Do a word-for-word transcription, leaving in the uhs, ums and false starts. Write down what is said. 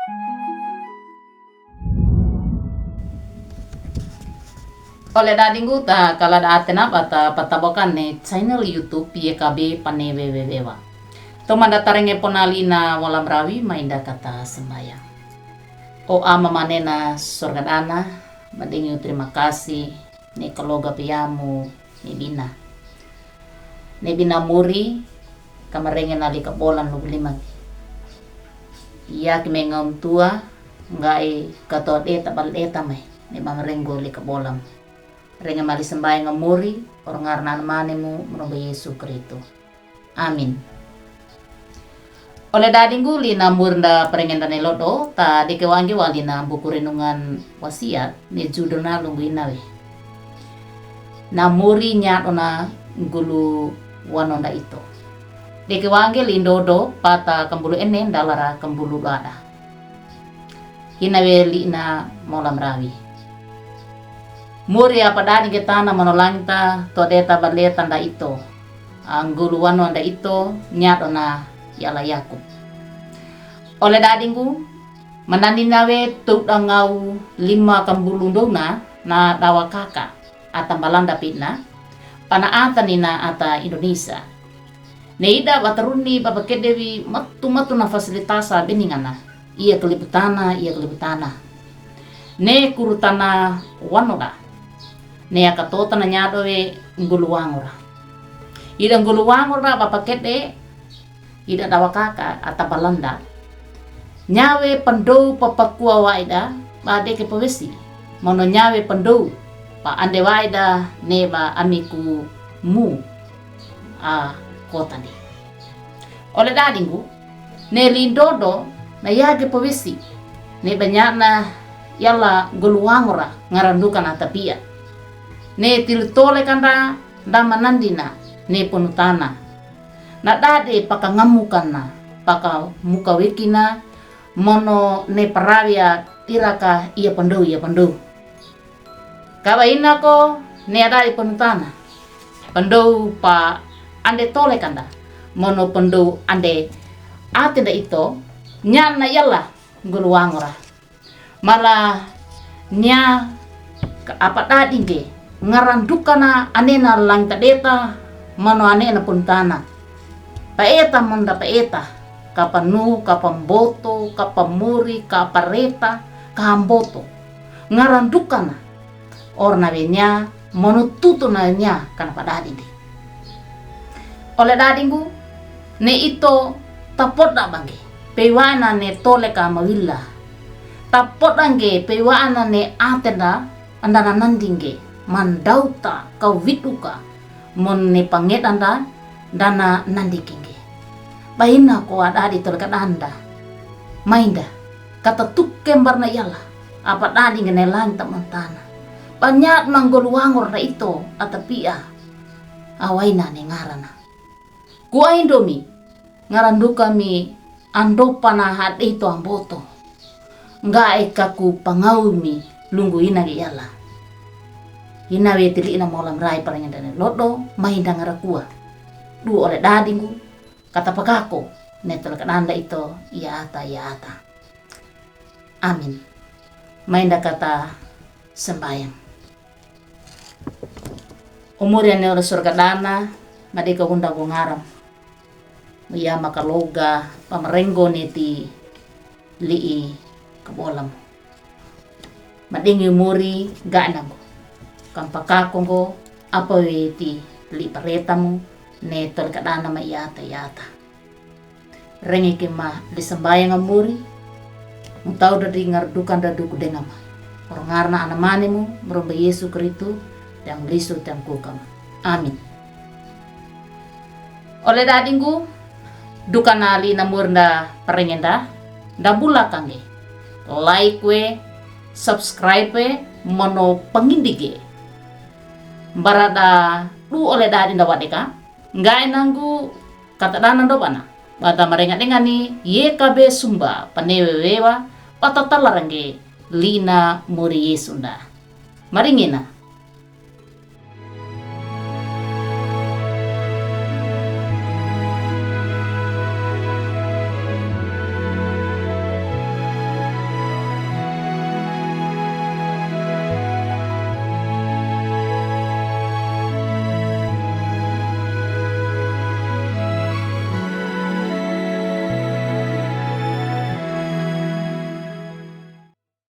Ole dadinggu, ta kala da atena bata patabokan ne channel YouTube Y K B Panewewewewa. Toman da tarenge ponali na walamrawi, mainda kata sembayang. O Ama manena sorga dana, madingi u terima kasih ne kaloga piyamu ne bina. Ne bina muri, kamarenge na lika bolan lugu lima. Iya kime ngam tua, ngga'i katoa deta bal deta me, ne ba marengo lika bolan. Renge mali sembayang ngamuri, oro ngaran Anamanemu, maromba Yesu Kristu. Amin. Ole dadinggu, lina murnda parengenda ne lodo, ta deke wangge wa lina buku renungan wasiat, ne judulna lunggu ina we. Na muri nyadona ngulu wanonda ito. Deke wangge lindodo pata kambulu ene ndalara kambulu dada. Ina we lina mola mrawi. Muri apa dadi nge tana mono langta to deta baleta nda ito. Angulu wano nda ito nyadona yala Yakub. Ole dadinggu, manani nawe to dangau lima kambulu ndona na dawa kaka ata Balanda pina, pana ata nina ata Indonesia. Ne ida bataruni babakedewi matu-matu na fasilitasa beningana. Iya kalibutana, iya kalibutana. Ne kurutana wanoda. Ne akatotana nyadowe ngulu wangora. Ida ngulu wangora babakede, ida dawa kaka ata Balanda. Nyawe pandou papakua waida, ba deke pawesi. Mono nyawe pandou, pa ande waida ne ba amiku mu a kota ne. Ole dadinggu, ne lindodo na yage pawesi, ne banyana yala ngulu wangora ngaranduka na tapia. Ne tilitole kanda nda manandina, ne ponutana. Na dade pakangamukana, pakamukawekina, mono ne parawia tiraka iya pandou, iya pandou. Kawa ina ko ne adadi ponutana. Pandou pa ande tole kanda. Mono pandou ande atenda ito, nyana yala ngulu wangora. Mala nya ka apa dadi nge, ngarandukana anena langta deta, mono anena pontana. Paeta monda paeta, kapanu, kapamboto, kapamuri, kapareta, kamboto. Ngarandukana. Orna we nya, mono tutuna nya kana padadi nde. Ole dadinggu, ne ito tapoda bange, pewana ne tole ka mawila. Tapoda nge, pewana ne atenda, andana nandi nge, mandauta, kawiduka, mon ne pangedanda, dana nandi kinge. Baina ko adadi tole kadanda. Mainda, kata tuke mbarna yala, apa dadi nge ne langta montana. Banyana ngulu wangora ito, atapia, awaina ne ngarana. Kuwa indomi, ngarandukami andopana hade ito amboto. Nggae kaku pangaumi lunggu ina ge yala. Ina we tilina mola mrawi parengenda ne lodo, mainda ngarakua. Du ole dadinggu, kata pakako, ne tole kadanda ito, iya ata, iya ata. Amin. Mainda kata sembayang. Umuri ane ole sorga dana, madeka unda go ngaram. Iya makaloga, pamarenggo ne ti li'i kabolam. Madingi umuri gana go. Kampakako go, apa we ti li'i paretamu, ne tole kadana ma iya ata, iya ata. Renge kema di sembayang amuri, mutau dadi ngardukan dadu kudengama. Oro ngarana Anamanemu, maromba Yesu Kristu, tiang lisu tiang kukama. Amin. Ole dadinggu, dukana lina murnda parengenda, nda bula kange. Like we, subscribe we, mono pangindige. Barada du ole dadinda wadeka, nggae nanggu kata dana ndo bana. Bata marenga dengani Y K B Sumba, Panewewewa, pata talarangge, lina muri Yesu nda. Maringena,